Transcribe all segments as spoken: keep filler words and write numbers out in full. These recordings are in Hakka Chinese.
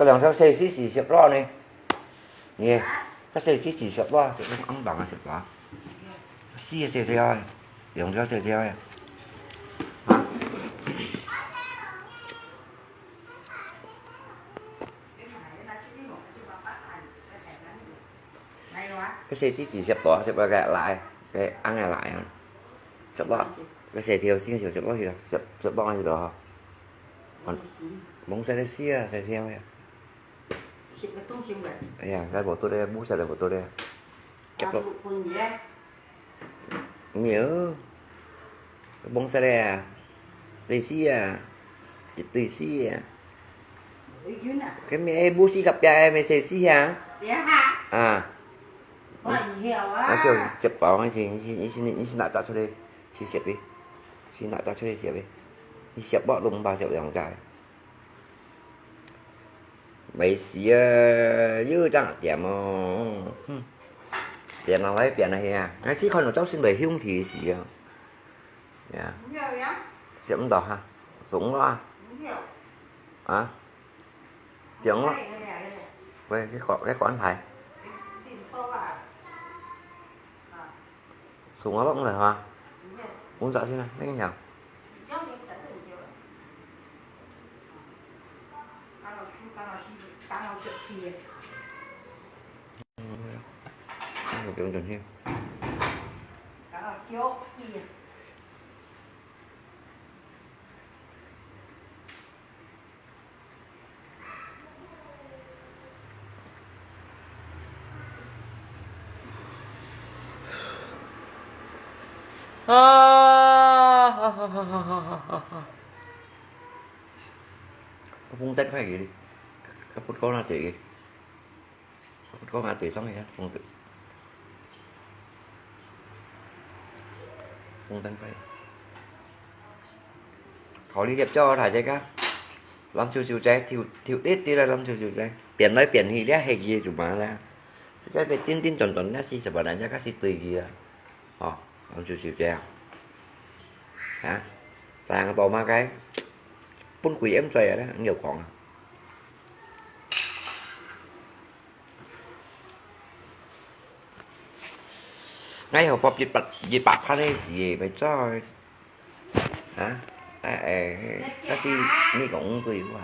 兩條細細絲，十六呢？你，這細細絲十六，十六，紅紅啊，十六。四個細條个，兩條細條个。啊？ 該細絲絲十六，十六个來，該紅个來啊。十六，該細條絲就十六條，十，十六个就好。嗯，紅色个絲啊，細條个。哎呀，該無得咧，烏色个無得咧。十六。 無，紅色个啊，類似啊，一對絲啊。該咩，烏絲隔壁个咩色絲啊？啊。那就接包，你先，你先，你先，你先拿隻出來，去洗去，先拿隻出來洗去，你洗包都毋怕洗兩隻。 沒事啊，又當點哦。嗯，點落來變了呀。哎，去看到朝晨來兄弟時啊。呀，食毋到哈，送我啊。啊？點我。喂，去管，去管牌。 送我落來哈。Uống trà xin à, mấy cái nhở? Uống trà xin. Có phun tết phải gì đi. Có phun có là chị. Có mà tùy sống gì hết, phun tự. Phun tết phải. Khỏi đi đẹp cho thả chạy cá. Lắm chiu chiu chạy, thiu, thiu tít tít là lắm chiu chiu chạy. Biển nói biển thì đéo hề gì chủ mà là. Cái về tin tin chuẩn chuẩn nhá, xí sập bản này chắc xí tùy gì à. Ồ, lắm chiu chiu chạy à. Hả? Sang tổ mà cái. Phun quỷ em chạy à, nhiều khoảng à. Ngay hộp bọc dịch bạc, dịch bạc pha lê gì vậy cho hả? Ê, ê, cái gì, mi cũng tùy quá.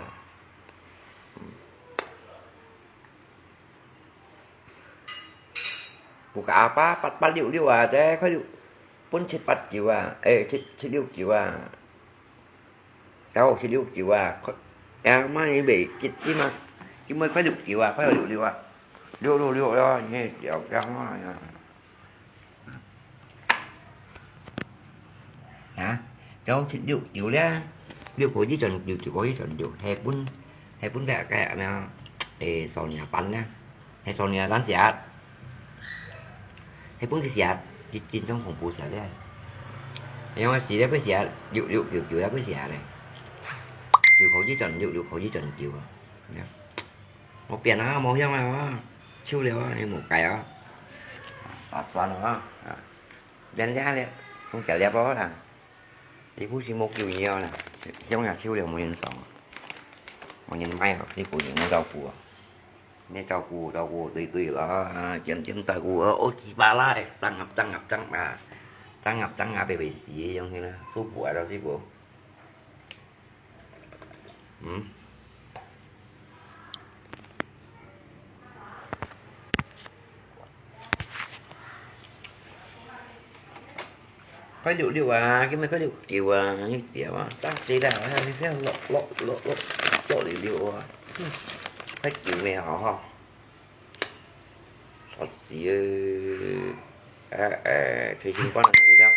Buka apa, pat, pat liu liu à, thế khó liu. Pun chết pat kiu à, ê, chết, chết liu kiu à. Cháu chết liu kiu à, khó, em mà đi bể chết chứ mà. Chứ mới khó liu kiu à, khó liu liu à. Liu liu liu đó, nghe kiểu cháu mà. Hả? Cháu thịt liu chiu lé. Liu có gì chọn chiu, chiu có gì chọn chiu. Hay bún, hay bún gạ gạ nè. Ê, sò nhà bắn nè. Hay sò nhà bắn siat. Hay bún cái siat. Chín, chín trong phòng bù siat lé. Hay không siat lé bún siat. Liu, liu, chiu, chiu lé bún siat lé. Chiu có gì chọn chiu, chiu có gì chọn chiu. Nè. Một biển á, một hiông á. Chiu liu á, một cái á. Last one á. Đến giá liu. Không chả liu bó là. Đi phút xin một chiu nhiều nè. Hiông nhà chiu liu một nghìn sòng. Một nghìn mấy rồi, đi của những rau củ. Nè rau củ, rau củ tùy tùy là, à, chiên chiên rau củ, à, ô chi ba lai, trắng ngập, trắng ngập, trắng mà. Trắng ngập, trắng ngập, bê bê xí, giống như là, số bùa đó, số bùa. Ừ. Khói liu liu à, cái mấy khói liu kiu à, như kiểu à, chắc gì đâu, à, đi theo lộn, lộn, lộn, lộn, lộn liu liu à. Khói kiu mèo hả, hả? Xót xí ơi. Ê, ê, thuê sinh con là gì đâu?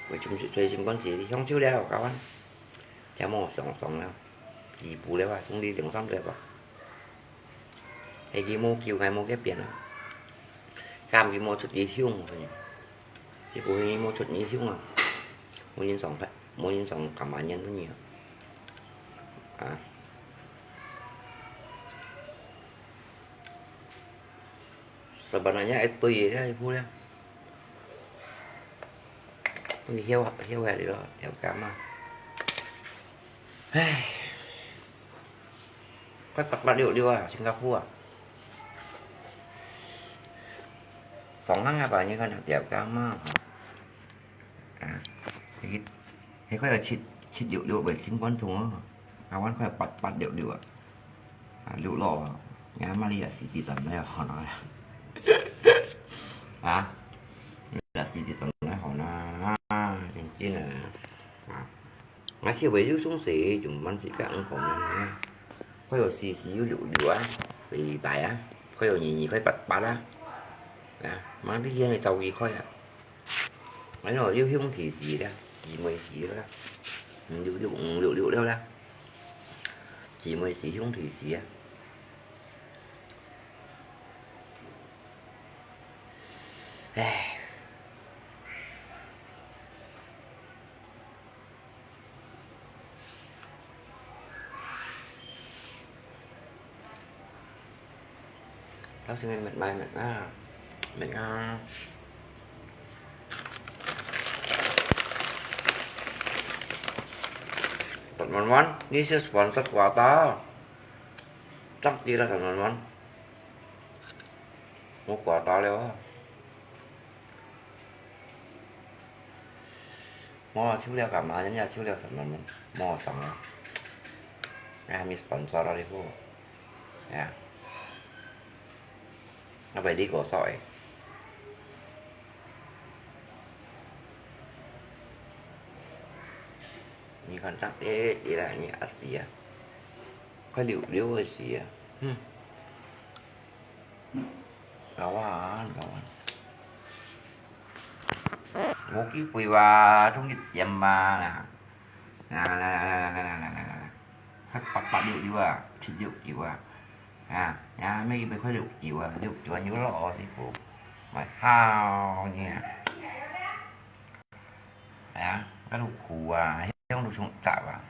Mày chúng sự thuê sinh con gì thì không chịu đeo, các bạn. Chả mò sống sống nào. Gì bù đeo à, chúng đi đường sống đeo à. Hay gì mô kiu, hay mô cái biển à. Cam gì mô chút gì hiung rồi nhỉ? Chứ bù hay mô chút gì hiung à. Mô nhìn sống phải, mô nhìn sống cảm mãn nhân nó nhiều. À. Sebenarnya itu ya, ibu ya. Ini hiu, hiu ya, di lo, hiu kama. Hei. 快八八六六啊，新加坡啊。上行啊，把你看那條價嘛，啊，佢，佢快要七七六六个新冠通啊，啊，阮快八八六六啊，啊，六六啊，你看嘛，你也是第三代好了。啊，你也是第三代好了，啊，認真啊，啊。 𠊎去買有送水，就滿自家五方面呢。還有四四有六六啊，禮拜啊，還有二二塊八八啊，啊，滿啲人去找佢開啊。哎喲，有兄弟時啦，姊妹時啦，五六六五六六了啦，姊妹時兄弟時啊。唉。 老師，你乜買乜啊？乜啊？十萬萬，你係sponsor quota，當地啦，十萬萬，無quota了啊。 無啊，收了幹嘛？人家收了十萬，無爽啊。哎，還沒sponsor到你好。哎呀，我被你搞少哎。你看他，哎，哎啦，你阿死啊，快六六个死啊，嗯。 老啊，老啊。無機會哇，中意點嘛啦。啊，來來來來來來來來，八八六六啊，七六九啊。啊，呀，乜一百塊六九啊，六九啊，有咯，師傅。買好呢。 哎呀，該都苦啊，香都衝雜啊。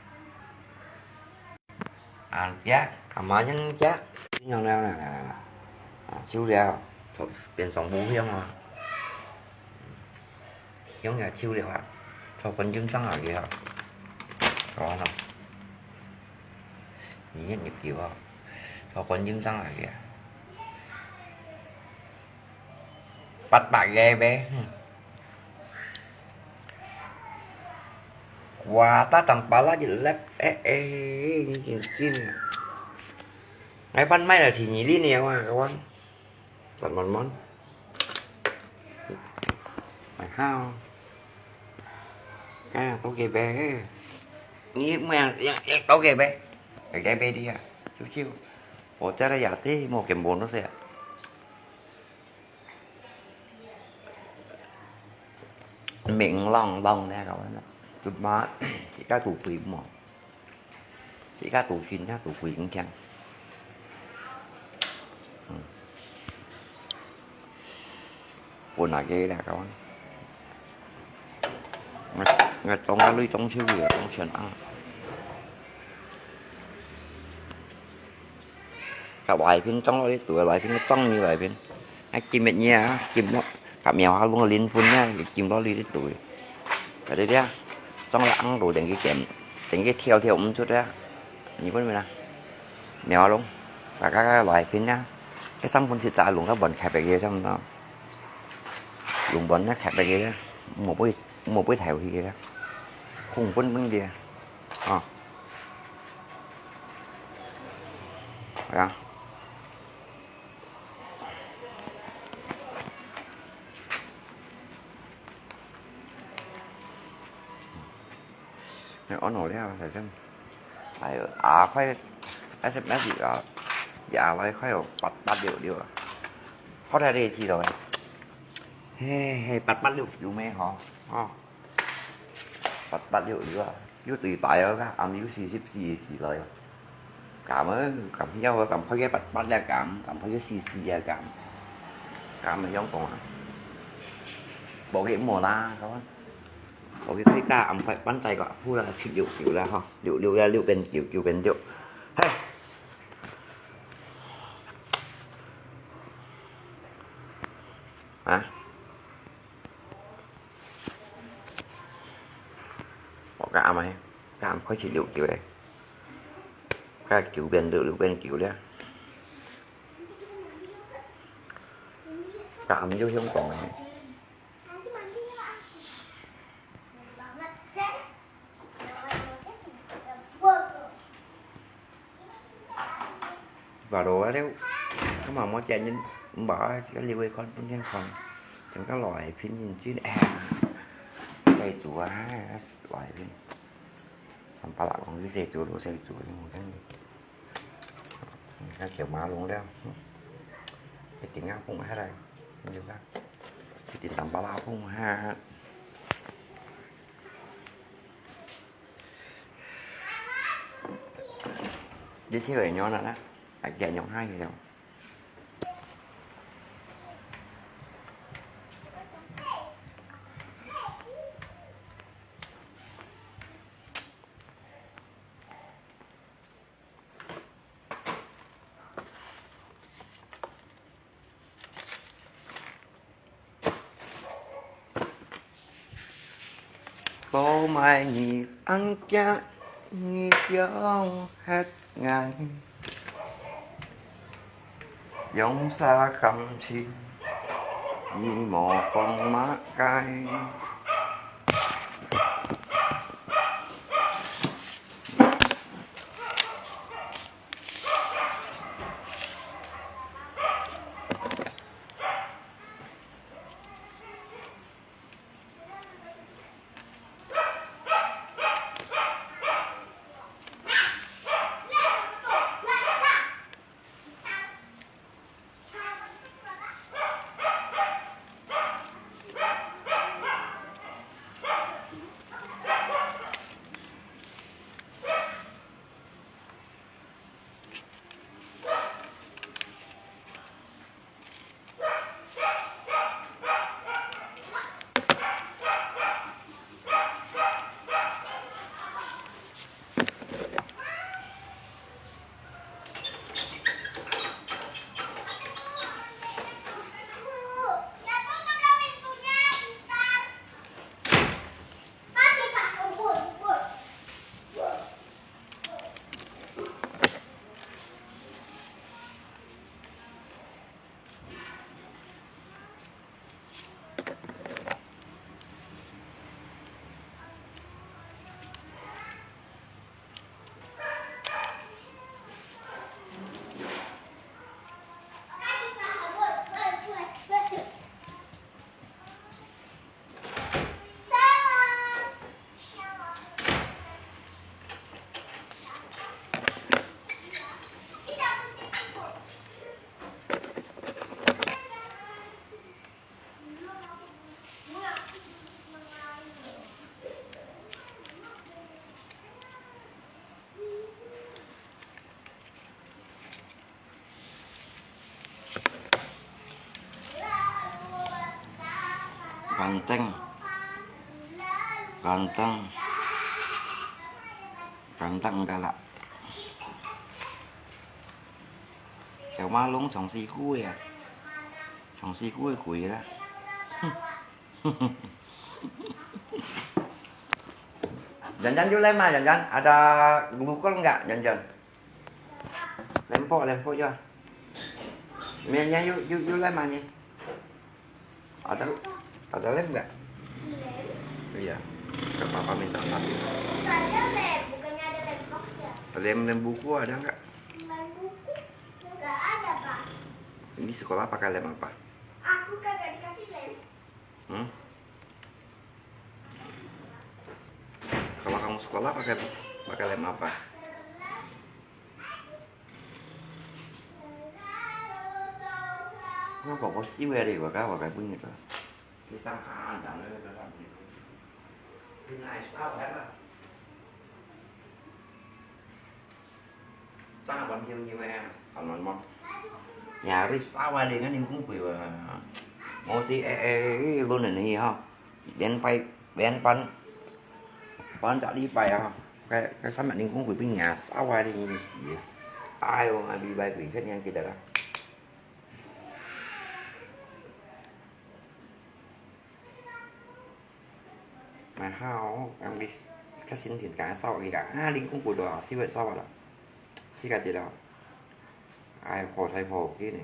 啊，呀，幹嘛呢？呀，香了，啊，收了，變成無香啊。香也收了啊，做觀音生啊，佢啊。哦，喏。你也入球啊，做觀音生啊，佢啊。 八百个咩？嗯。Quota tang pala jelek, eh, eh, ini cincin. Ai pan mai là thì nhị ly nè, kawan, kawan. Tan mon mon. Mai hao. Ka, tau kê bê. Ni mua yang, yang, yang tau kê bê. Kê bê đi à. Chiu chiu. Ủa, chắc là giả thế, mua cái bốn nó sẽ. Miệng lon lon nè các bạn ạ. Tụt má, chỉ có tụ quỷ mà. Chỉ có tụ phim nha, tụ quỷ cũng chăng. Ừ. Buồn nói ghê là các bạn. Người, người trông cái lưới trông siêu rửa, trông sườn ăn. Cả loại phim trong đó đi, tuổi loại phim trong như loại phim. Ai chim mệt nhẹ á, chim nó, cả mèo hao luôn linh phun nha, chim đó đi, đi tuổi. Cái đấy đấy, trong là ăn đồ đến cái kèm, đến cái theo theo một chút đấy. Nhìn con mình nè, mèo luôn. Và các, các loại phim nha. Cái xăm phun xịt xả luôn các bọn khai bạc kia trong đó. Luôn bọn nó khai bạc kia, một buổi, một buổi thèo kia. Không phun phun kia. Ờ. Đó. Nè, ôn ổn đeo, phải chăng? Phải, à, phải, S M S gì đó. Dạ, phải, phải, bắt, bắt điều, điều. Có thể đi chi rồi. Hey, hey, bắt, bắt điều, điều mê hả? Ờ. 八八六六啊，有最大个，暗有四十四个時來。減啊，減了啊，減開个八八也減，減開个四四也減，減啊，相當啊。無个無啦，好啊。無个開價，暗開板仔个，好啦，七六九啦，吼，六六啦，六變九，九變六。嘿。啊？ 我个阿妹，个阿妹開始六九咧。該九變六，六變九了。該暗就香港个。Baru ada, kamu mau jangan mbak, sekali wei kon pun kan kon. Kan kalau ai pin jin jin, eh, sai zua, lai pin. Sampai lah kong sai zua, lu sai zua, ni kan. Ni kan kiau ma long liao. Cái tiếng Nga phung hát đây. Như vậy. Cái tiếng tắm ba la phung hát. Giới thiệu với nhau nữa đó. Anh kể nhau hai người đâu. Bố mai nhị ăn kia nhị biong hết ngày. Dòng xa khăm chi nhị mò con mã cái. Ganteng. Ganteng. Ganteng galak. Kiau ma long chong si kui à. Chong si kui kui lah. Janjan, you lem ah, Janjan? Ada glukol enggak, Janjan? Lempok, lempok ya. Miannya you, you, you lem ah ni? Ada, ada lem enggak? Iya. Ke papa minta satu. Bukannya lem, bukannya ada lempok ya? Lem, lem buku ada enggak? Lem buku? Enggak ada, Pak. Ini sekolah pakai lem apa? Aku kagak dikasih lem. Hmm? Kalau kamu sekolah pakai, pakai lem apa? Ngapa bos sih weri waka waka bunyi tu? Kita ada. Tang wan hiu hiu eh, an wan mon. Nyaris sawa li ngan ning kung pui wa. Mo si eh eh lu nen hi ha. Len pai, len pan. Pan chak li pai ha. Cái, cái sắm ning kung pui pin nya sawa li ni si. Ai ong abi bai pui khet yang kita lah. Mà hao, ăn đi, cái xin tiền cả sau kì cả, à, linh cũng bù đồ, siêu vậy sau vậy đó. 自家知道。哎，泡菜泡起呢。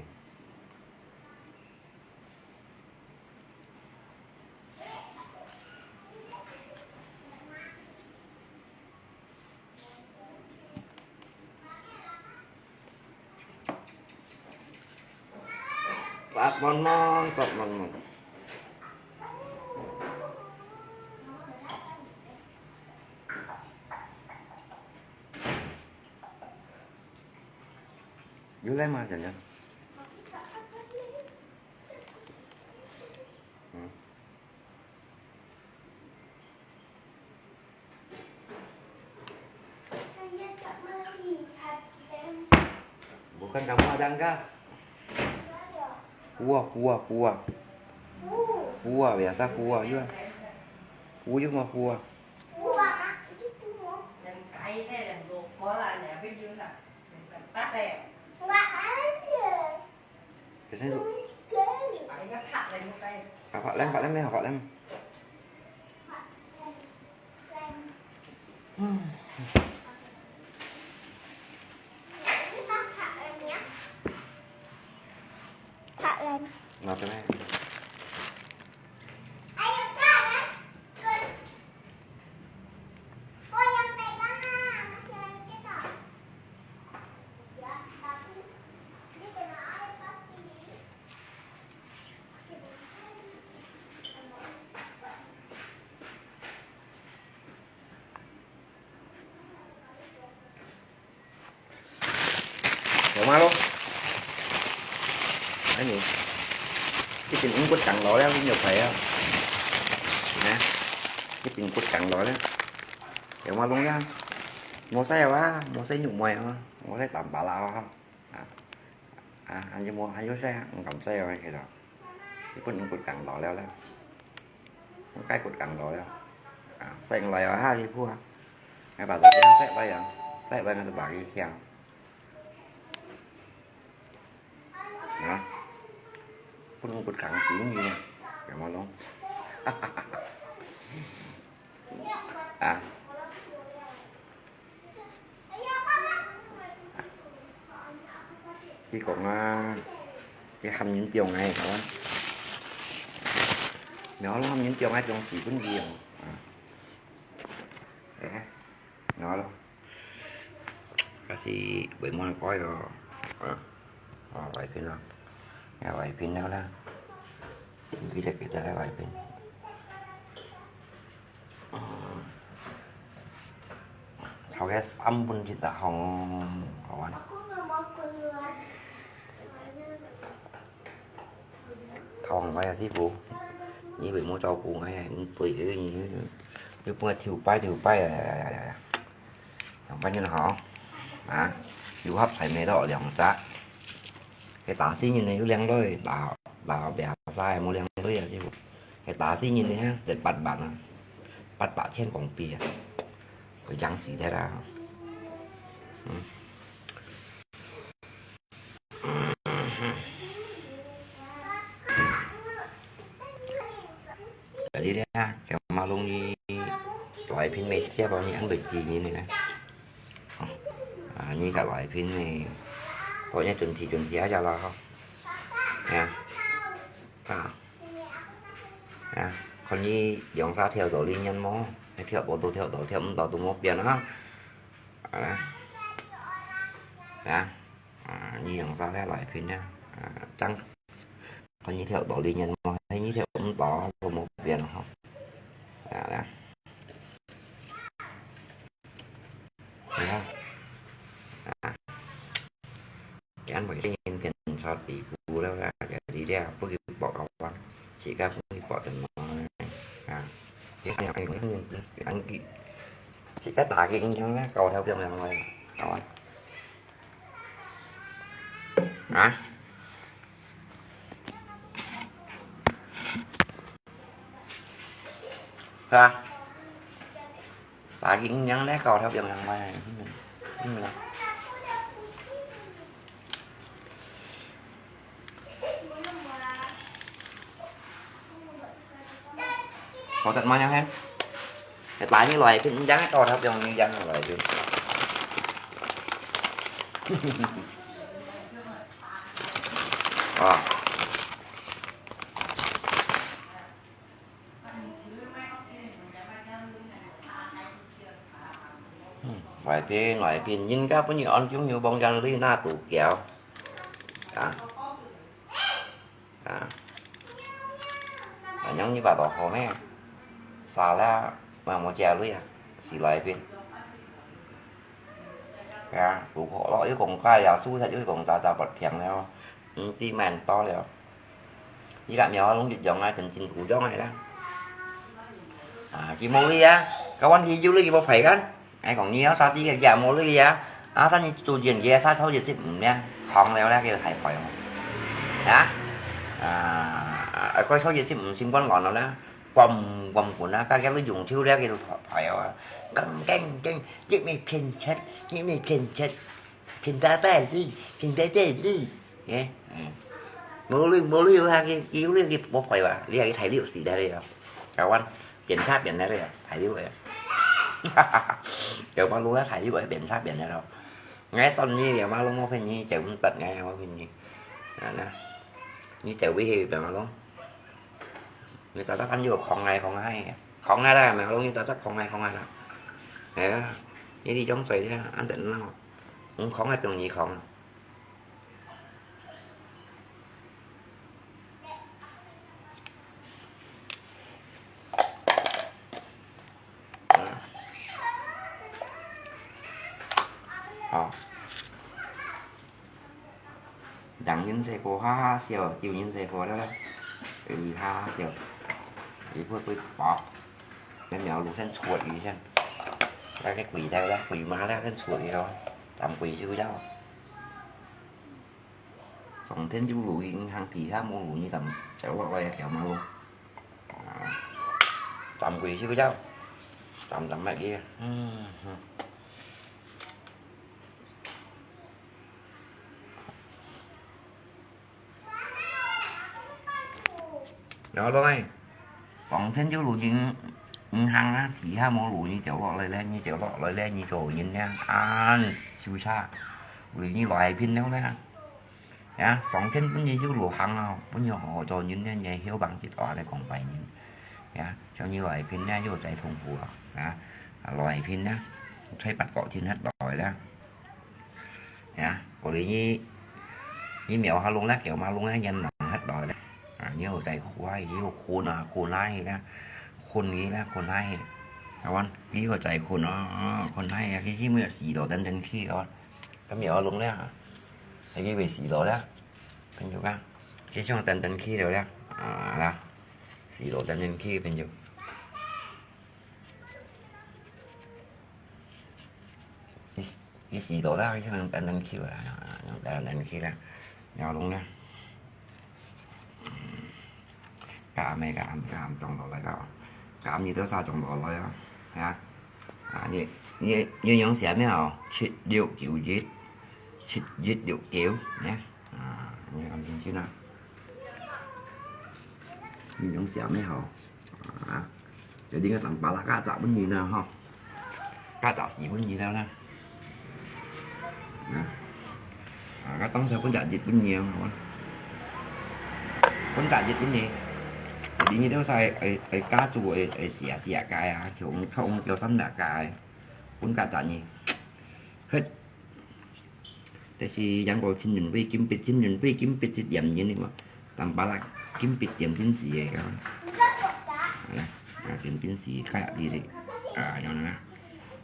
Sat mon mon, sat mon mon. Yuk lai ma, Jan Jan. Hmm. Bukan kamu ada gas. Pua, pua, pua. Pua, biasa pua juga. Pua juga mau pua. Biasanya tu. Ah, Pak Lem, Pak Lem ni, Pak Lem. Hmm. Pak Lem. Nah, tu ni. Có mà luôn. Đấy nhỉ. Cái tình cũng quất cẳng đó đấy, nhiều phải không? Nè. Cái tình quất cẳng đó đấy. Có mà luôn nha. Mua xe à, mua xe nhục mày à. Mua xe tạm bả lạ à. À, à, anh mua, anh mua xe, anh cầm xe rồi kìa. Cái quất, quất cẳng đó leo leo. Cái quất cẳng đó leo. À, xe lại à, ha, đi phu ha. Ngay bà đó, xe đây à. Xe đây ngay bà kia kia. Đó. Quất, quất cẳng xíu như này. Cái mà luôn. À. Cái con, à, cái hầm những chiều ngày đó. Nó hầm những chiều ngày trong xí cũng nhiều. À. Đấy. Nó đó. Kasi buổi môn coi rồi. À. Ờ, vài pin rồi. Nghe vài pin nữa đó. Ghi ra, ghi ra vài pin. Ờ. Thâu cái sắm bún thịt đã hỏng, hỏng ăn. Thâu hỏng vậy à, sư phụ? Như vậy mua cho cô ngay, tuổi như, như bữa thiêu bái, thiêu bái à, à, à, à. Hỏng bái như là hỏng. Hả? Dù hấp phải mẹ đó, liang chắc. Cái tá xí nhìn này, liang đôi, tá, tá bẻ sai, mua liang đôi à, sư phụ. Cái tá xí nhìn này ha, để bắt bạn à. Bắt bạn trên công ty à. Có dáng xí thế là. Ừ. Jadi dia, kaya malung ni, loại pin mê chia bao nhiêu ăn được gì như này nè. À, như cả loại pin này. Có nhà chuẩn thị, chuẩn thị á, cho là không. Nha. À. À, còn như dòng xa theo tổ liên nhân mô. Theo bộ tô, theo tổ, theo ống tổ, tô mô biến ha. À, à. À, như dòng xa theo loại pin nha. À, trắng. Còn như theo tổ liên nhân mô, hay như theo ống tổ, tô mô biến ha. À, à. Thấy không? À. Cái ăn phải cái nhân viên so tỷ phú đâu ra, cái đi đeo, bất kỳ bỏ cầu ăn. Chỉ các không bỏ tận nó. À. Cái ăn, ăn, ăn, ăn, ăn, chỉ các tá cái ăn, ăn, cầu theo việc làm ngoài. Đó. Hả? Hả? Tá cái ăn, ăn, đấy, cầu theo việc làm ngoài. Có thật mà nhau hen. Cái tá như loại cái ăn, ăn, cầu theo việc làm ngoài. 啊。嗯，外邊，外邊，人家分你安裝有房間里那堵腳。啊。 啊。啊，yang你把到好咩？Salah，mau借鐳啊，是來邊。啊，堵好咯，又講該耶穌，又講打打發強了，毋知蠻多了。你甲苗龍一樣啊，真正古裝个啦。啊，佢無鐳啊，甲阮去有鐳，佢無賠kan。 哎，講你要殺雞个，也無鐳啊。啊，殺你做人个，殺頭一十五呢，扛了那个海牌哦。啊？啊，啊，該頭一十五心肝軟了啦，滾滾滾啊，該个用手了个牌哦。Geng, geng, geng，一味騙錢，一味騙錢，騙大把子，騙大把子。哎，嗯。無鐳，無鐳，有下个，有鐳个無牌哇，你下个大鐳死了了。甲阮。 變差變了个，大鐳个。有馬路啊，大鐳个，變差變了咯。𠊎算你有馬路無騙你，就毋得，𠊎無騙你。啊，那，你就會去變馬路。你打打看有空來空來，空來啦，馬路你打打空來空來啦。哎呀，你這種嘴的，安得鬧，嗯，空還不容易空。 啊。哦。人人細个哈哈笑，酒人細个了，佢哈哈笑。佢會會爆，你苗路先出去先。該个鬼頭了，鬼馬了，先出去咯，咱鬼就要。 上天有路，銀行地下無路，你站走落來一條馬路。啊，站過去不要，站站乜嘢？嗯，嗯。然後來， 上天有路，銀，銀行啊，地下無路，你走落來咧，你走落來咧，你做人咧，恁羞慼。為你來拼了咧。呀，上天分你有路行啊，分你好做人咧，你曉幫佢大咧講白人。呀，像你來拼咧，又再痛苦啊，啊，來拼咧，吹八角天黑來咧。 呀，過來你，你苗下弄咧，狗馬弄咧，人忙忒來咧。啊，你又在苦啊，又困啊，困啊去咧，困去咧，困啊去。啊，完，你又在困啊，啊，困啊去，佢只會死到等等去哦。咁苗下弄咧，啊，佢會死到咧，朋友啊，佢想等等去了咧，啊啦，死到等等去，朋友。 佢，佢死到啦，佢可能等等去啦，等等去啦，要弄啦。減咩減，減中落來啦，減你多少中落來啊？係啊，啊，你，你，你用寫咩哦？七六九一，七一六九，呢？ 啊，你看清楚啦。你用寫咩好？啊，有啲个等巴拉加扎分你啦，吼。加扎四分你了啦。啊，啊，我當初分扎一分你啊，好啊。分扎一分你。你都使，哎，哎，加注，哎，哎，寫，寫个啊，就，就，就三百个，分加扎你。嘿。 但是yang ko金銀貴金碧，金銀貴金碧係點人个嘛，tambah啦，金碧點金時个个。啊，啊，點金時个，你个，啊，樣啊。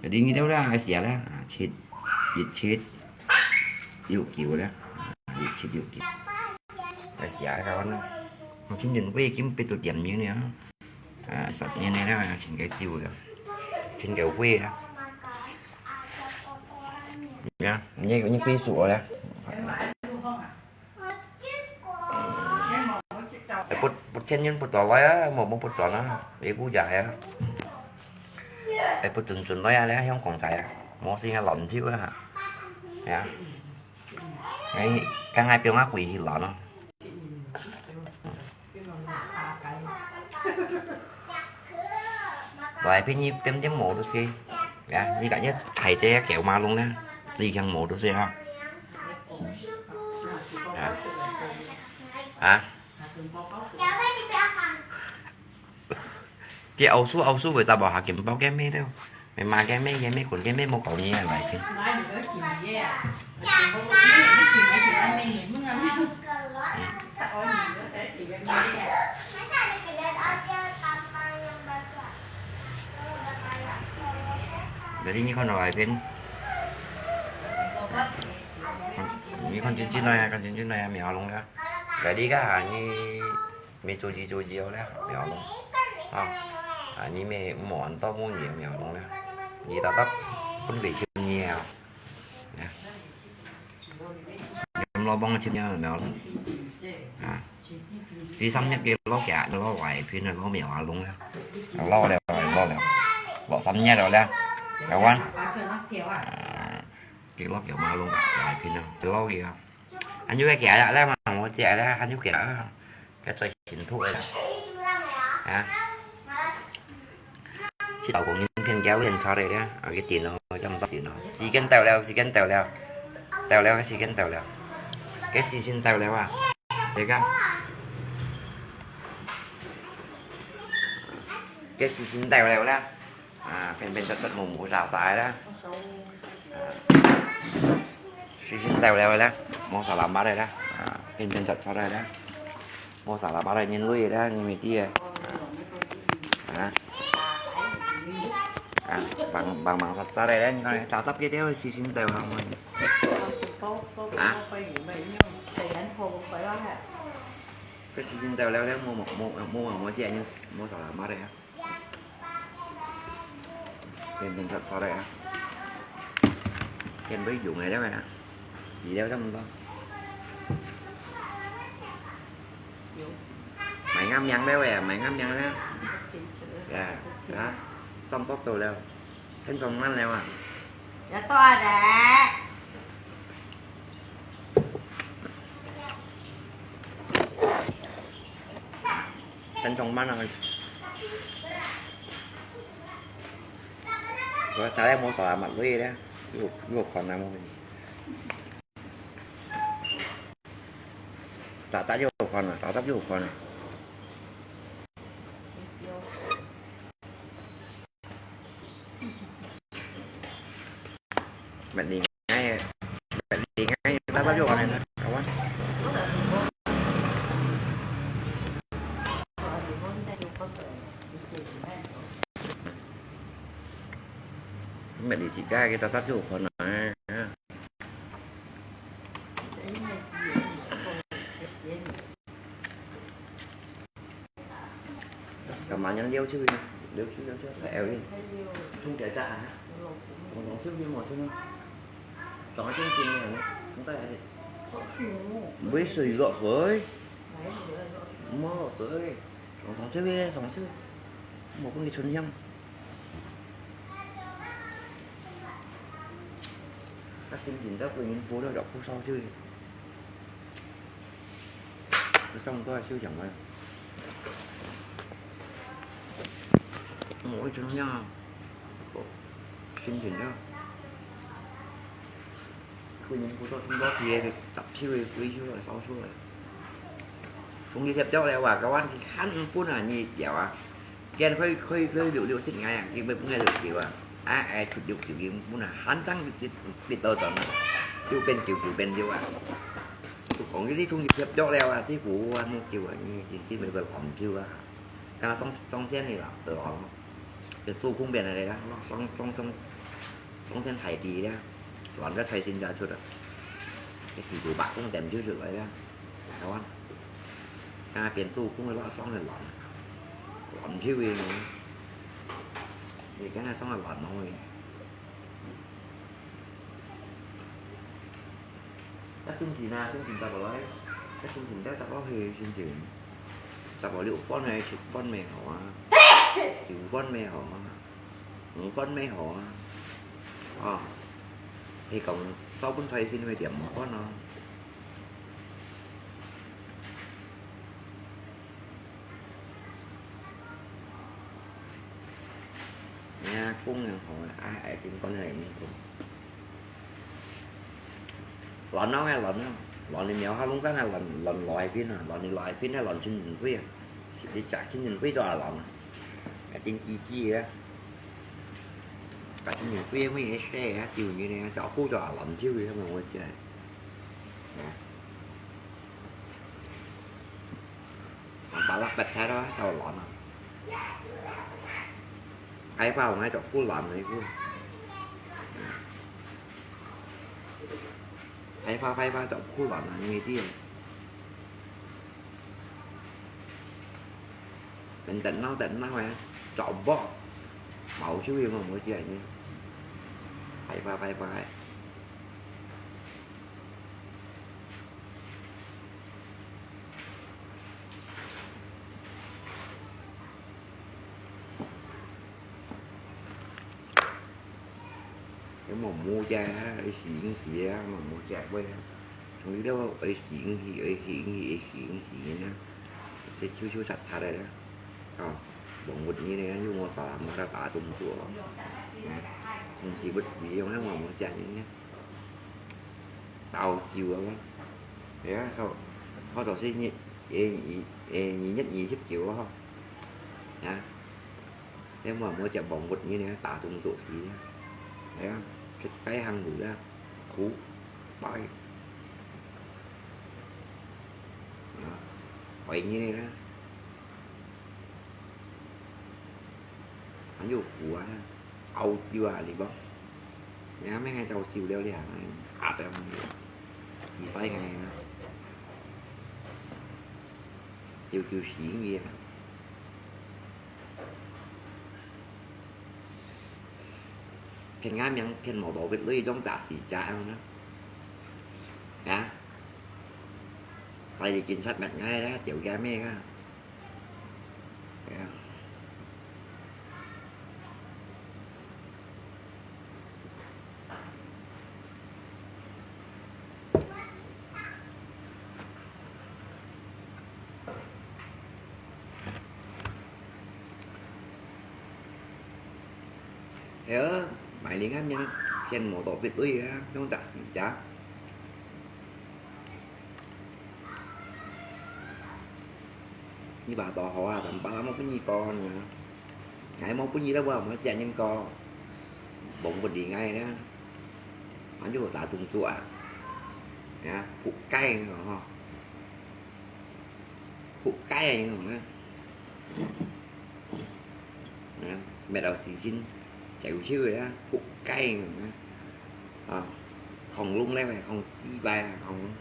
Jadi你兜啦，愛寫啦，啊，七，一七，六九啦，啊，一七六九。愛寫个啦，金銀貴金碧都點人个啊。 啊，十年了啦，全个酒了，全个會了。呀，你，你幾歲了？哎，不，不，千元不到來啊，無，無不賺啊，你不假呀。哎，不準準來啊，你香港仔啊，無先啊，亂酒啊，呀。哎，剛才表阿貴去亂咯。 來，便宜點點無就係。呀，你感覺大隻狗馬龍呢？你想無就係哈。啊？啊？佢奧數奧數會打包下緊包个咩了？買个咩个咩，捆个咩，無搞你啊，來聽。嗯。Jadi你看到哪片？你看真真來啊，看真真來啊，苗龍啊。Jadi kah你 你做事做事好了，苗龍。啊，啊，你乜無安到無你苗龍了，你大大分別去你啊。啊。你老幫个親人苗龍。啊。第三日个老家，老外片个老苗龍了。老了，老了。老三日了了。台灣。啊，个老苗龍，外片了，老个啊。 還有个幾日咧嘛，我姐咧，還有幾日啊，該最辛苦个啦。啊？去老公影片交換出來咧，啊，去電腦，這樣到電腦。時間到了，時間到了，到了，時間到了，該時間到了啊，這個，該時間到了啦。 啊，平平實實無無沙沙个啦。啊，時間到了个啦，無沙拉巴个啦。啊，平平實實个啦，無沙拉巴个人類个啦，你毋知个。啊，啊，忙忙忙實實个啦，你看，打打結結，時間到了嘛。啊？該時間到了了，無無無無無無這人，無沙拉巴个啊。 平平實實个啊。見到用个了啊。而了差毋多。買啱樣了啊，買啱樣了。呀，啊，當多到了。天上滿了啊。要多啊。 真充滿啊！我啥也無啥嘛，所以咧，又又看啊，打打又看啊，打打又看啊。 Mệt đi ngay, mệt đi ngay, tao tao vô này nè, kawan. Mệt đi chị gái cái tao tao vô con này. Cả mà nhắn liêu chứ, liêu chứ, liêu chứ, là eo đi. Không kể ta hả? Còn còn trước đi một chứ. Còn ở trên trình này, chúng ta với sủi gọt với. Mua gọt với. Còn còn trước đi, còn trước. Một con đi xuân nhâm. Các chương trình đó của những phố đó đọc phố sau chứ. Trong đó siêu chẳng vậy. Mỗi chúng nhau. Chương trình đó. Của những phố sau trong đó thì được tập siêu, quý siêu rồi, sau siêu rồi. Không đi thiệp cho lẹ, và các bạn thì khán phút là nhị dẻo à. Gen khôi khôi khôi liu liu sit ngai à, ki bai pung ngai liu kiu à. A ai chut liu kiu ki pung à, han chang bit bit bit to chon à. Kiu pen kiu kiu pen liu à. Tu kong ki li chung ki thiep jok liao à, si pu à, mu kiu à, ni ki ki bai bai pom kiu à. Ka song song tian ni la, tu lo. Pen su kung pen à le, song song song song tian thai di liao. Lon ka chai sin ja chut à. Ki ki tu bak kung tem ju ju lai liao. Kawan. Ka pen su kung lo song le lon. Lon chiu wi no. Wi ka na song le lon no wi. Ka sin chin na, sin chin ta bo lai. Ka sin chin ta ta bo he sin chin. Ta bo liu pon me, chit pon me hao a. Kiu pon me hao a. Ngủ pon me hao a. Ờ. Thì cộng sáu bốn xoay xin về điểm một pon no. Nha, cũng là hỏi ai ai xin con này mình cũng. 卵啊，卵啊，卵你苗下弄乾啊，卵，卵來片啊，卵你來片啊，卵清清灰啊，你摘清清灰做啊卵啊，還真機智啊，摘清清灰乜也細啊，丟你呢，照顧做啊卵就有，我知啊。啊。 Ang palak bet chai đó, tao lắm à. Ai pa ngai chọc phú lắm này phú. Ai pa, ai pa chọc phú lắm à, người đi. Mình tỉnh nó, tỉnh nó mà. Chọc bọ. Máu chứ gì mà mới chạy nhé. Ai pa, ai pa. Cái mỏ mua chai á, cái xì cũng xì á, mỏ mua chai quay á. Trong lý đâu, cái xì cũng xì, cái xì cũng xì, cái xì cũng xì nhá. Cái chiêu chiêu chặt chặt đây đó. Ờ, bọn một như này, nhưng mà tao làm mà tao tao tung chua. Không xì bất xì, không nó mỏ mua chai như nhá. Tàu chiều á. Thế á, không, không tàu xí nhị, ê, nhị, ê, nhị nhất nhị xếp chiều á. Nha. Nếu mà mua chả bóng một như này, tả tung rộ xí á. Thế á, chút cái hàng đủ ra. Khú, bói. Đó. Bói như này đó. Nó dù khú á. Âu chiêu à, đi bóng. Nhá, mấy ngày tàu chiêu leo đi hả? Áp em. Chỉ xoay ngày. Chiêu chiêu xí gì à? Phiên ngã miệng, phiên màu đỏ vịt lưới trong tả xỉ chả ăn nữa. Hả? Tại vì chính sách mệt ngay đó, chịu gà mê á. Ơ, mai ling á, miang phiên mô tô vịt ui á, chúng ta xin chào. Nyi ba to hoa, tăm ba mô pun nyi ko nè. Ngai mô pun nyi đó, ba mô chia nhân ko. Bông bật đi ngai đó. Anh chú ta tung tua. Nè, Phú Cai nữa hả? Phú Cai nữa hả? Nè, mẹ đầu xì chín. Chạy của chứ đó, Phú Cai nữa hả? À, không lung lem này, không chi bài, không.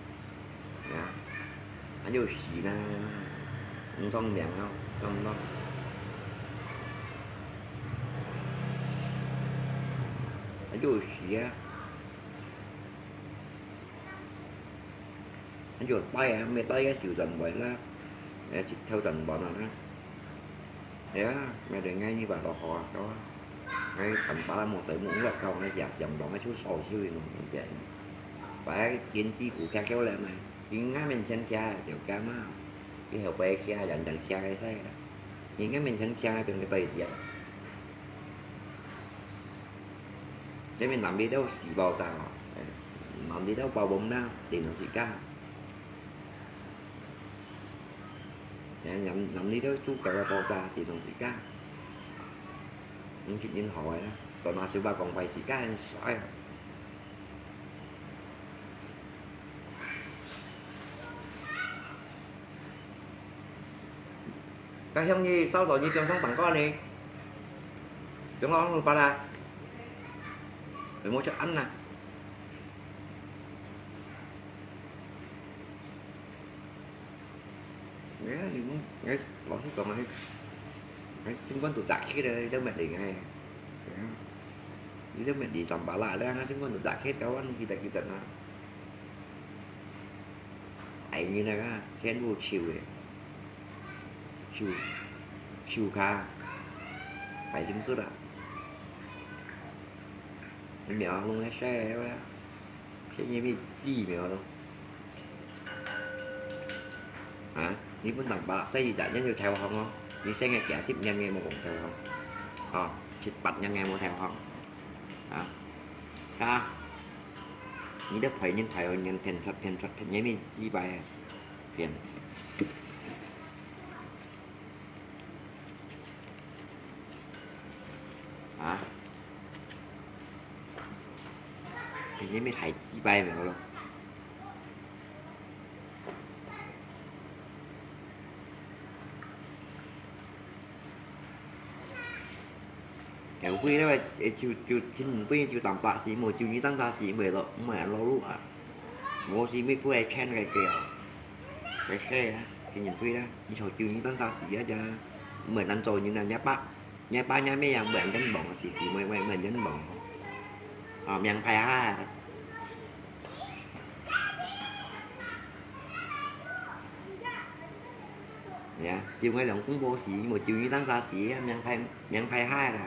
Nè, anh chú xì nè. Không thông miệng đâu, không thông. Anh chú xì á. Anh chú tay á, mẹ tay á, xíu dần vậy đó. Ê, chích theo dần bọn nó đó. Ê, mẹ để ngay như bà tỏ khó đó. Ngay thằng ba một sớm muốn gặp con nó giả xiêm đó, mấy chú sổ siêu thì nó cũng vậy. Phải kiến chi cũ khéo kéo lên này. Chính ngã mình chân kia, tiểu ca mà. Cái hậu bê kia, dần dần kia cái xe đó. Chính ngã mình chân kia, đừng cái bầy kia. Thế mình nắm đi đâu xì vào ta. Nắm đi đâu vào bông na, thì nó chỉ ca. Nắm, nắm đi đâu chú cái vào ta, thì nó chỉ ca. Những chuyện nhân hỏi đó. Còn mà sư ba còn phải xì ca, sai. Các hiông nhi sau đó nhi trường thông bằng con đi. Trường thông bằng con à. Phải mua cho ăn nè. Nghe thì cũng, nghe, lo sih kau mah. Nghe, chính quan tụ tạc hết rồi, đâu mệt đi ngay. Đi đâu mệt đi sắm bà lạ đó, chính quan tụ tạc hết, kau ăn kita-kita nè. Ai nhi na ka, khen bu chiu e. Chiu, chiu ka. Phải chính suốt à. Mèo không nghe xe đó. Thế như bị gì mèo đâu. Hả? Đi bún tặng bà xe gì chả nhắn vô theo không không? Đi xe nghe kẻ ship nhắn nghe một cũng theo không? Ờ, ship bật nhắn nghe một theo không? Hả? Hả? 你這壞人壞人騙出騙出騙，你乜雞掰啊！騙！啊！騙你乜太雞掰了咯！ 有飛了，就就真飛就當白死，無就你當沙死，毋會落毋會落落啊！我是毋會飛來牽个个啊！該个啊，真正飛啦！你坐就你當沙死啊！就毋會難做人啊！若爸若爸若姆啊，毋會人亡啊！姊姊妹妹毋會人亡啊！啊，命歹下啊！ 呀，就𠊎兩公婆死，無就你當沙死，命歹命歹下啦！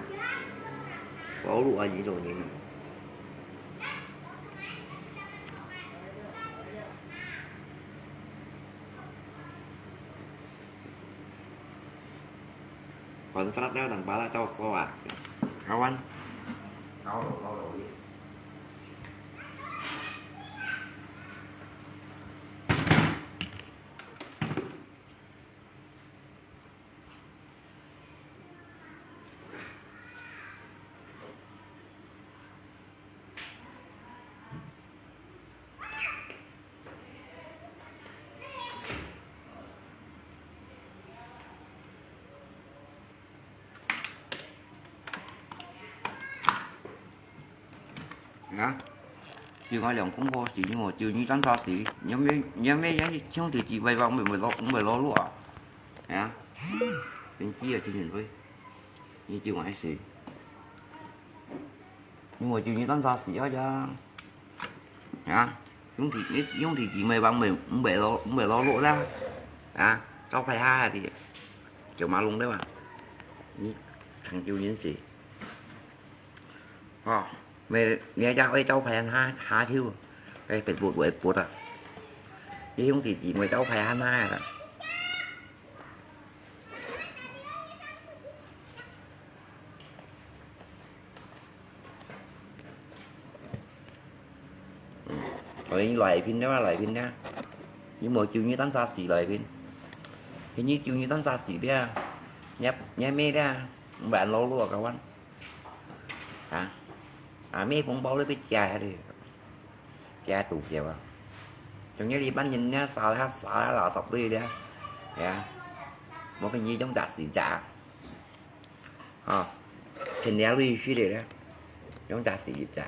我路啊，你做人啊！ Còn salad đó thằng bà là châu Âu à? Âu ăn. Âu đồ, Âu đồ đi. 啊，就𠊎兩公婆死，就你單儕死，你乜你乜兄弟姊妹話毋會落毋會落落啊？啊，真係啊，真係會，你就𠊎死。 因為就你單儕死啊呀，啊，兄弟你兄弟姊妹話毋會毋會落毋會落落啦，啊，走快下个，九馬龍對吧？你成就人死，哦，你你家會走快下下手，哎，別不會不的，你兄弟姊妹走快下下个。 嗯，𠊎來拼了，來拼了。你無就你單儕死來拼，你就你單儕死了，你你妹了，毋會落落个話，啊，啊，妹紅包都被加下去，加多少啊？仲有一班人呢，殺了殺了垃圾堆了，哎呀，無分你種雜事雜。 哦，天天累去的咧，用只死一只。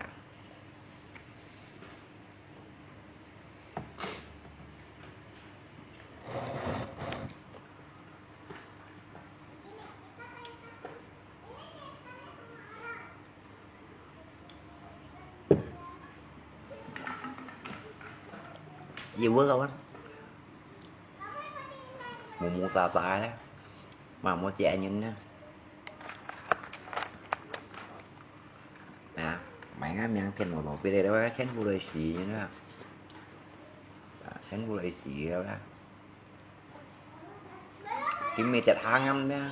Chiều bữa không á? Mù mù tà tà á. Mà mua chè nhìn nha. À, mày ngắm miếng phiền mù lộn bê đây đó, khen bu lơi xì như thế nào? À, khen bu lơi xì đó. Khi mày chặt hàng ngắm nha.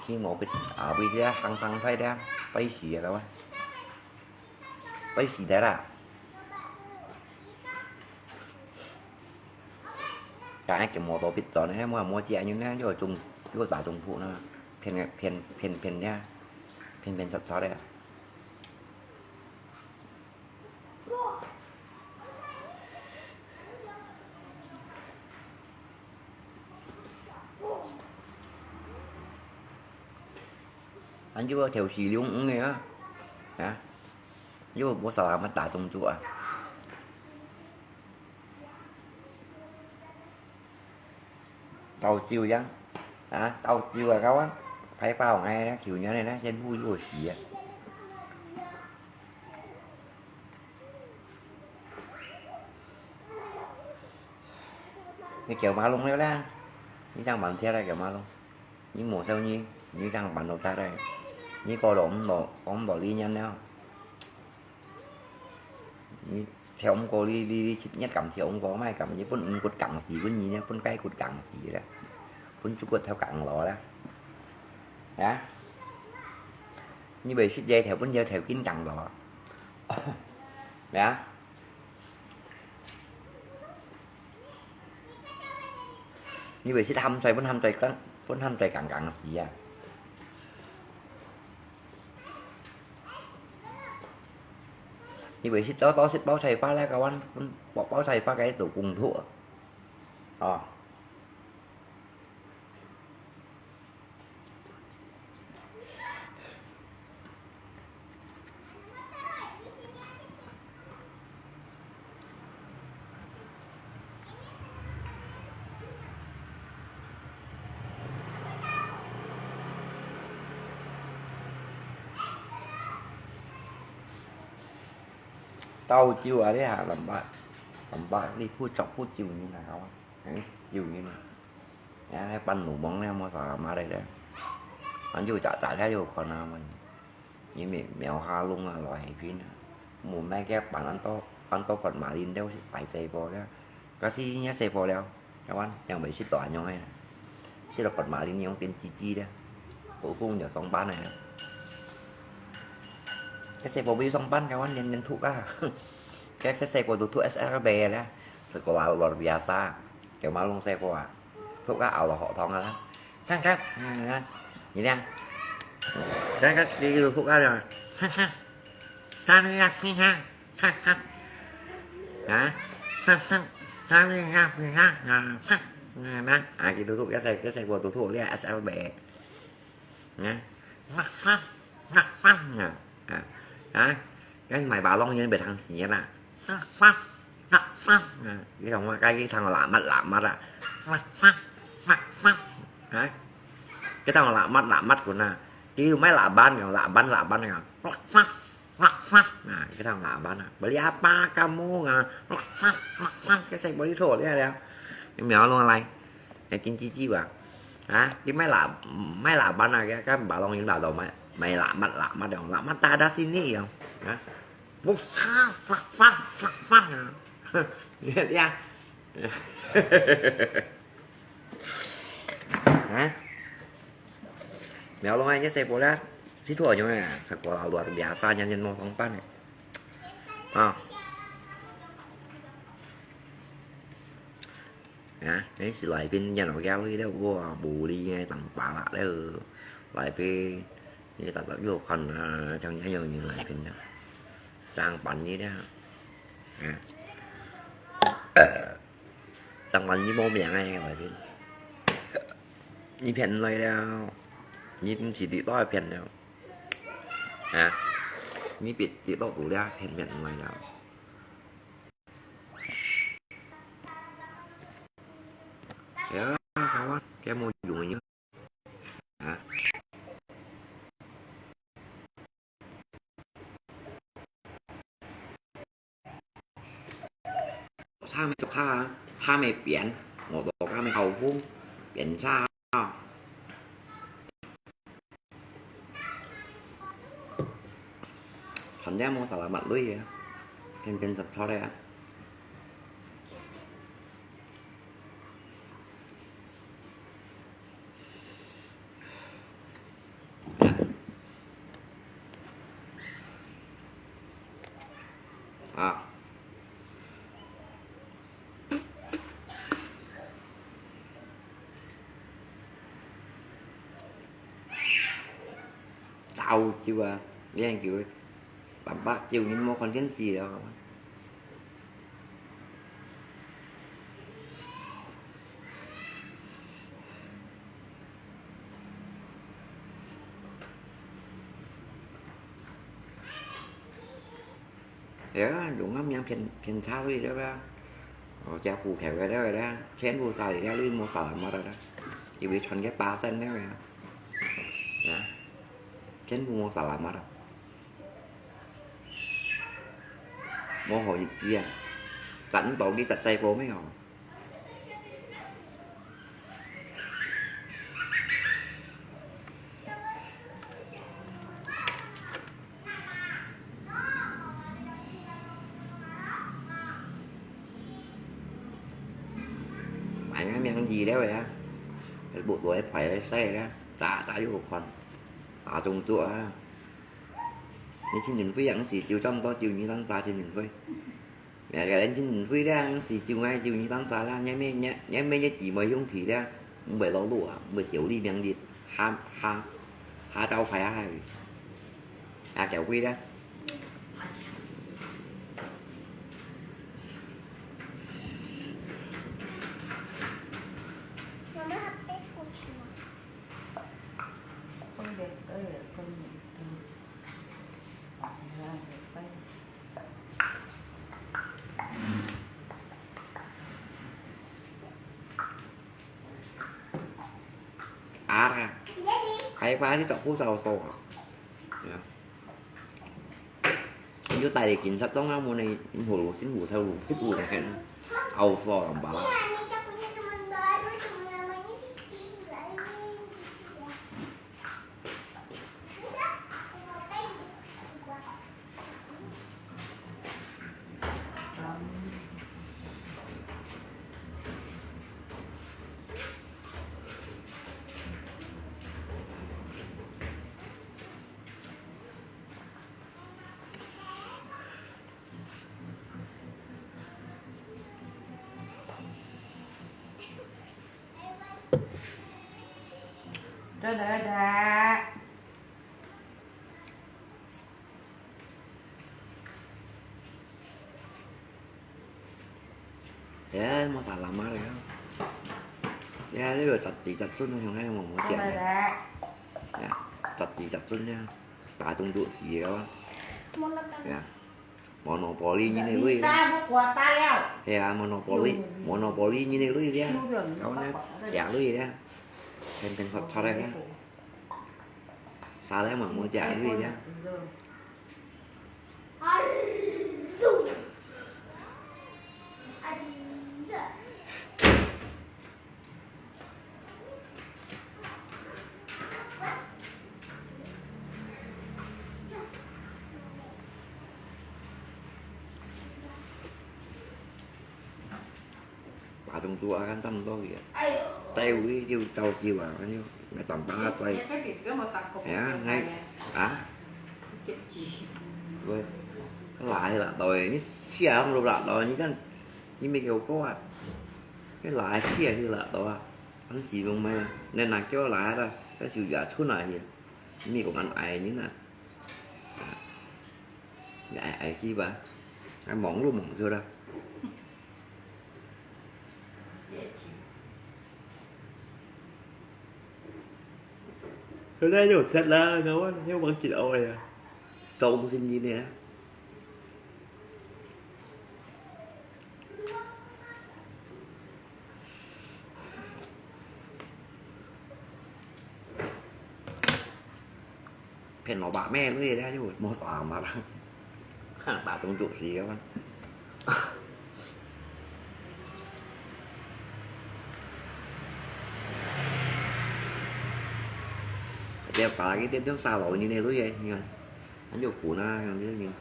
Khi mổ bịt, à, bịt ra hàng thằng phải đó. Phải xì đó. Phải xì đó là. Cái này cái mổ tổ bịt đó này, mua, mua chè như này, cho Trung, cho bà Trung Quốc nó. Phiền, phiền, phiền, phiền nha. Phiền, phiền thật thật đấy. Anh chú theo xì luôn cũng nghe á. Hả? Chú bố sao mà đã tung chú à? Tàu chiều chăng? Hả? Tàu chiều à, kau á. Phải bao ngày đó, chiều nhớ này đó, trên vui vui xì á. Cái kiểu má lông đấy đó. Cái trang bản thiệt là kiểu má lông. Những mùa sau nhi, những trang bản đồ ta đây. Những cô đồ ống đồ, ống đồ đi nhắn đó. Nhi theo ống cô đi, đi, đi, nhất cảm theo ống cô mai cảm, nhi bún ống cột cẳng xì bún nhi nhá, bún cái cột cẳng xì đó. Bún chú cột theo cẳng ló đó. Hả? Như vậy xích dây theo bún dây theo kín cẳng ló. Hả? 你會食鹹菜，分鹹菜乾，分鹹菜乾乾死啊！你會食多多食包菜花咧，該碗分包包菜花該做功課啊！哦。 到酒啊，你還南北，南北，你不着不酒呢，哪个啊？嗯，酒呢？哎，半路忙了，莫啥嘛的了。反正就咋咋了，有看啊嘛。 因為苗下弄啊，來平啊，無買个辦安到，安到佛馬林了，係擺細貨了。可是人家細貨了，台灣，因為食到恁樣个，食到佛馬林樣變雞雞了，讀書就上班了。該細貨不去上班，台灣年年讀啊。該，該細貨都讀S L B了，sekolah luar biasa，就嘛弄細貨啊。 讀啊，熬落學堂啊啦。看看，嗯，你看，看看，你就讀啊，看看，看你看，看看，啊，看看，看你看，看看，啊，看，嗯，啊，佢都讀，一細，一細個都讀，你看，S L B。 啊，啊，啊，啊，該買balon你別通死啦。啊，你同我該，佢同我lamat lamat啊。啊，佢同我lamat lamat个啊。佢又買laban个，laban laban个。啊，佢同我laban啊。Beli apa kamu啊？該細妹你錯了了。你苗弄來。 Yang cin cici ba. Ha? Di mai la, mai laban ah, kan balong yung lado mai, mai lamat, lamat dong. Lamat tak ada sini yang. Ha? Wah, wah, wah, wah, wah. Lihat ya. Ha? Mèo long ai, cái xe bò lát. Cái thua như này, xe bò là luật bia xa nhân nhân mô thông pan này. À. 啊，你是來賓，然後佢了，哇，無理个，當巴拉了，來賓，你大家又看啊，像樣樣來賓啊，上班你了，啊，上班你無命个來賓，你騙來了，你毋是你都騙了，啊，你別，你都不了，騙騙來了。 哎呀，台灣，該無用个。啊？他們，他，他們變，我都他們好風，變差啊。 Hanya mau salamat lui ya. Kan kan cocok ya. Ya. Ah. 早就啊，練久，八百九年無看電視了。 哎呀，用个名偏，偏差位了啦。哦，加補貼个了啦，全部晒了，你無salamat了啦。因為傳个巴山了呀。啊，全部無salamat了。無好日子啊，賺到你實在無咩哦。 買个名字了呀，還不來排个賽啦，打打又看，打中足啊！你青年會樣時就差毋多九年生打青年會。明仔日人真毋會啦，四九𠊎就你當早啦，你咩你你咩你姊妹兄弟啦，毋會落落啊，毋會小你明日，下下下晝快啊，下晝會啦。啊啦，開發你做副教授啊？你就帶你警察中啊，問你，你好辛苦才有，去做呢，好爽啊吧啦。哎，無啥啦嘛了。哎，這个十二十寸个，像該毛毛姐。哎，十二十寸个，打中毒死个哇。哎，Monopoly你个鐳。係啊，Monopoly，Monopoly你个鐳呀。搞呢，假鐳呀，平平實實个呀。啥来毛毛姐鐳呀？ Padung tua kan tam to kìa. Têu kìa, kêu têu kêu à, kêu ngai tòng bá têu. Ya, ngai, hả? Ui, cái lại là tòi, ní xia không lục lạ tòi, ní kan, ní mi kêu có à. Cái lại xia thì lạ tòi à. Anh chị mong mày, nên là kêu lại đó, cái sự giả thun lại kìa. Ní mi cũng ăn ai ní nè. Ai ai chi ba. Ai mỏng luôn mỏng chưa đâu. Hôm nay nhổ thật là nó nó vẫn chịu ôi à. Trông xin gì nè. 騙老爸咩？你這就無啥嘛啦，哈，打中毒死个嘛。這把佢點點沙羅你呢，你看，俺就苦呢，你看。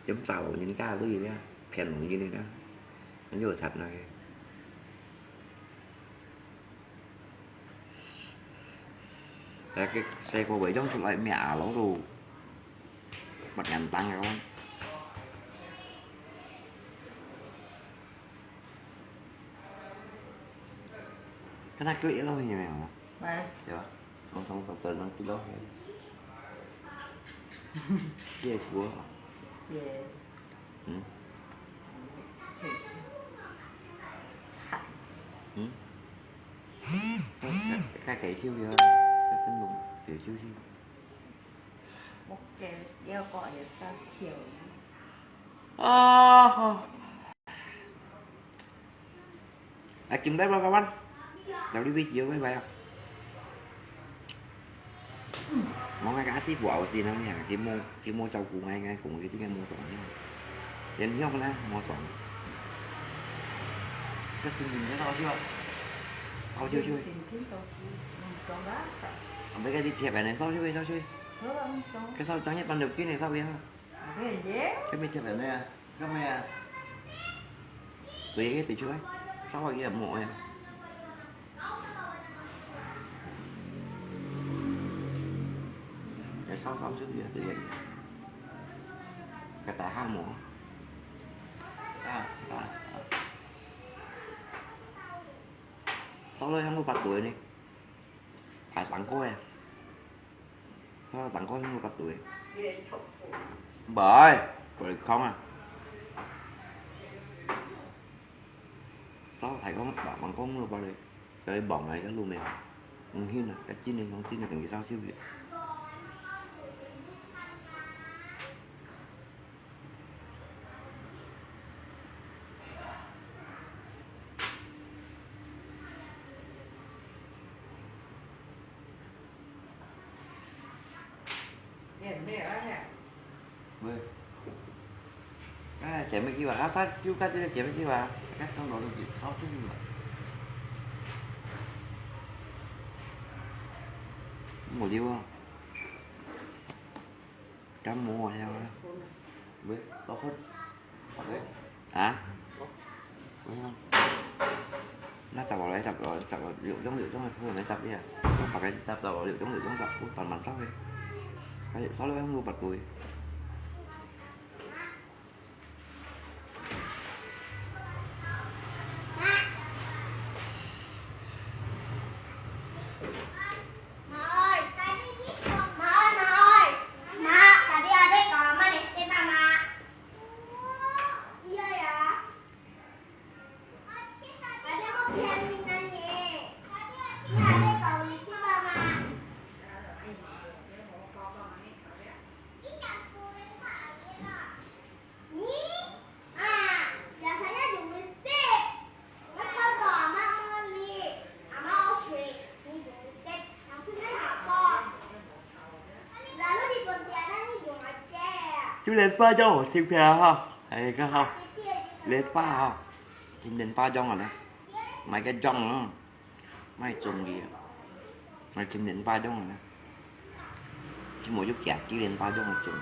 Chấm tàu nhân cá lui ra, phèn lòng như này đó. Nó vô thật này. Cái, cái, cái cô với trong chụp lại mẹ ảo lắm rồi. Bật ngàn tăng rồi. Cái này cứ yên lắm như này hả? Mà. Dạ. Không, không, không, không, không, không, không. Dễ quá. Dễ. Ừ. Thiệt. Thật. Ừ. Cái, cái, cái, cái thiếu gì đó. Cái tính đúng, kiểu thiếu gì. Một cái đeo gọi là sao kiểu. À. À, chừng đấy, bye bye. Chào đi, bye bye. Mong ngay cả sĩ phụ ảo gì nó nhỉ, cái mô, cái mô châu cũ ngay ngay cũng cái tiếng mô sống nhỉ. Yên nhóc nè, mô sống. Cái sinh mình cái đó chưa? Sao chưa chưa? Không có. Không biết cái đi thiệp này sao chưa, sao chưa? Không có. Cái sao cho nhất ban đầu kia này sao vậy? Cái mình thiệp này à? Cái mày à? Tùy cái tùy chưa? Sao vậy, mộ à? 燒燒出去啊，對。个大項目。啊，啊，啊。燒到香爐八度呢，大當個誒。燒到當個香爐八度誒。毋係，過來看啊。燒大個，大當個香爐八度。 所以望來个路面，毋行啊，較近个，向近个等佢燒燒去。喂。哎，姐妹機話，啊，啥就該這个姐妹機話，該當多都是燒出去了。無料啊。感冒啊，呀。喂，老婆。喂。啊？ 那十六來，十六，十六，六張，六張个鋪來十一啊，用白个十六，六張，六張十，慢慢燒个。哎，燒了用六百度。就連八張我食片哈，還有一個哈，連八哈，今年八張啊呢，買個張啊，買中的，買今年八張啊呢，就無就假今年八張个中。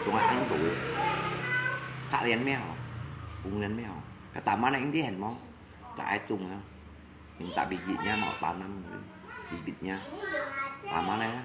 中啊，安到，下年咩吼，五年咩吼，佢打滿了應該很忙。 在中啊，你打bibit-nya mau tanam, bibit-nya. Tanam ya.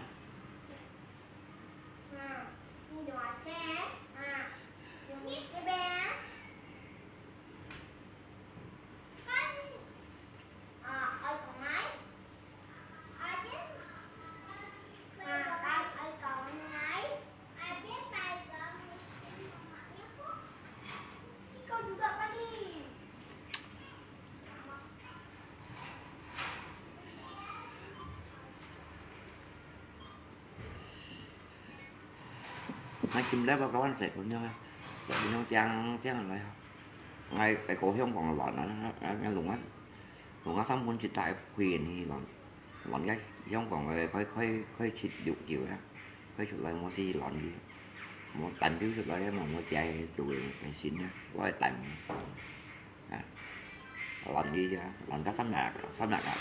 Ngai kim lep a kawan sek punyong a. Sek punyong tiang tiang lai ha. Ngai pai ko Hong Kong lon a, ngai lung a. Lung a sam kun chit tai pui ni lon. Lon ngai Hong Kong a koi koi koi chit yuk yuk a. Koi chut lai mo si lon ni. Mo tan piu chut lai mo mo jai tu ngai sin a. Wai tan. À, lon gì chứ, lon có sắm nạc, sắm nạc à,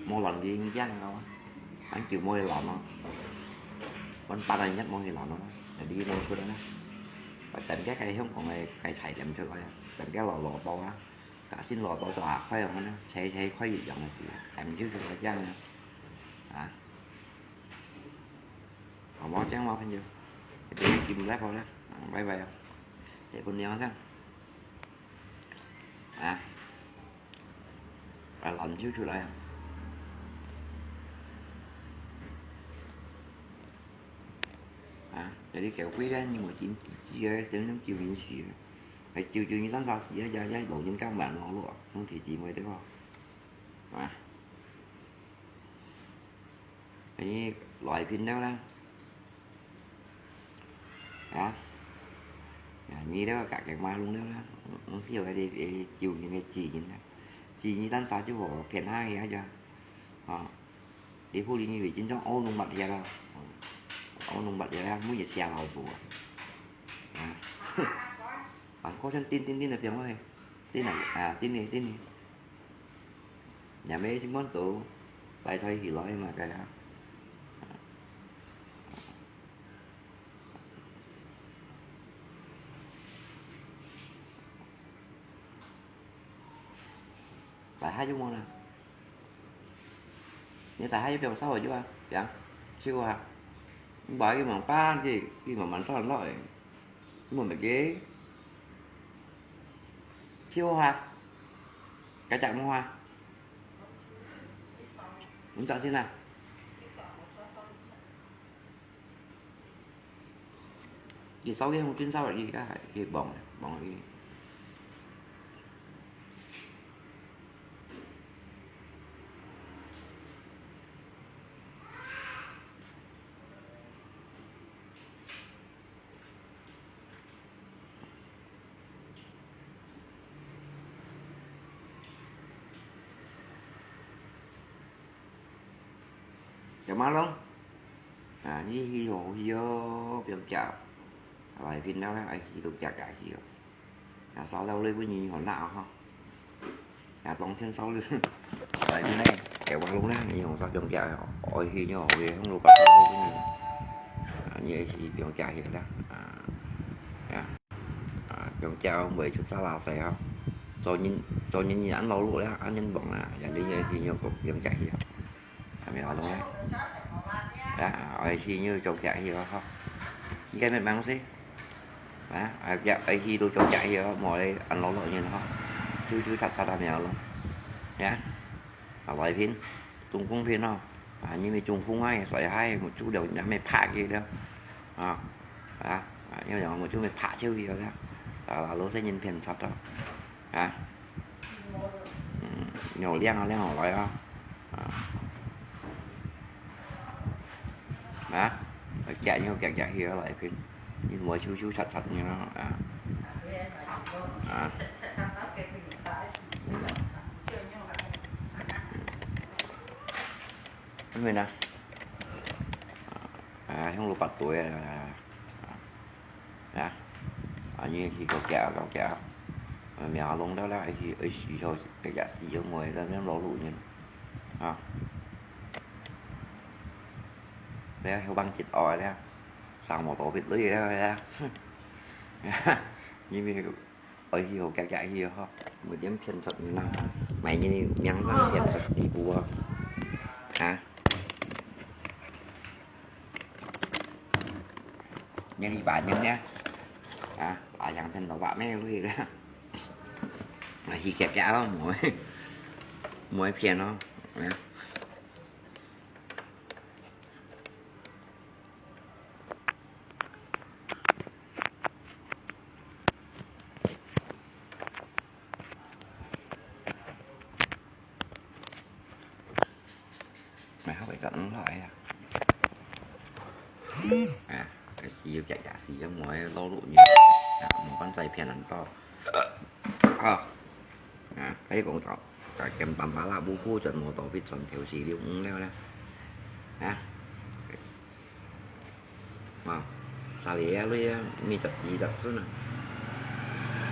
mua lon gì như chang đâu, anh chịu mua lon nó, con ba này nhất mua gì lon nó, là đi mua suốt đó, phải tính cái cây không còn này, cây chạy lắm chứ coi, tính cái lò lò to á, cả xin lò to cho à khoai không á, thấy thấy khoai gì giống là gì, em chứ cho nó chăng, à, không mua chăng mua phải chưa, cái chim lái bao đó, bye bye, để con nhau chăng. À. Phải lon chiu chut lai. À, jadi kéo quỹ đấy, nhưng mà chính chỉ là tiếng nước chiu mình xì. Phải chiu chiu như tán sao xì, ya ya đổ những các bạn nó luôn, không thể chỉ mới được không? À. Cái loại pin đó đó. Hả? À, nhi đó cả cái ma luôn đó đó. Nó siêu cái đi, đi chiu như cái chỉ nhìn đó. Chỉ như tan sao chứ bộ phiền hai gì hết chưa? Ờ. Đi phu đi như vậy chính trong ô nung bật ra đó. Ô nung bật ra đó, muốn gì xe lầu bùa. À. Bạn có chân tin, tin, tin là phiền quá. Tin này, à, tin này, tin này. Nhà mẹ xin món tủ, tay xoay thì lói mà cái đó. Tại hai chú mua nè. 你大家一边烧火就啊，讲，去啊，你把一忙搬去，一忙忙上落诶，你们没给，去啊，该讲话，你找谁呢？ 佢燒煙好煎燒嚟，而家係佢望望佢。有嗎咯？啊，你去好去哦，不用驚。來，平常咧，愛去都驚驚去哦。啊，燒到你本人好辣哦，吼。啊，當天燒你，來，平常，給我弄啦，你用燒不用驚哦，愛去就好去，用滷白燒你本人。啊，你愛去不用驚去啦，啊，啊。 啊，用腳毋會出沙拉西吼。做人，做人人恁勞碌了，恁人忙啦，人哋愛去又講用腳去啊。還沒勞動咧。啊，愛去又做腳去咯吼。你該乜忙事？啊，愛腳，愛去都做腳去咯，莫咧恁勞碌人吼。手手擦擦還沒勞動。呀，啊，來片，中風片咯。 啊，因為中風啊，所以還目珠了，還沒拍佢了。啊，啊，啊，因為目珠沒拍出去了。啊，老細人騙賊了。啊，嗯，有亮啊，亮好來啊。啊，啊，夾又夾夾去來去，你莫手手擦擦呢，啊。啊。 因為呢，啊，香爐白對啊，啊，啊，你去搞夾搞夾，啊，苗弄到了，去，去洗手，這个洗手末，在那邊落路呢，啊，你要後半截哦，你看，上摩托別類了，你看，因為 愛去好，遽遽去好，每點騙出你啦，買你命上騙出地步啊！啊？你一百年呢？啊，把兩千多把咩位了？啊，去遽遽咯，莫，莫騙咯，啊。 買好一個五號呀。啊，該是有夾夾死，有無个老路呢？啊，無管再騙人到。啊，啊，該講到，啊，兼擔把啦，無顧全無到，必全條死了，五了啦。啊。 啊，沙梨啊，你啊，你十二十歲啊？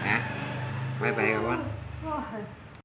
啊，拜拜，各位。哇，很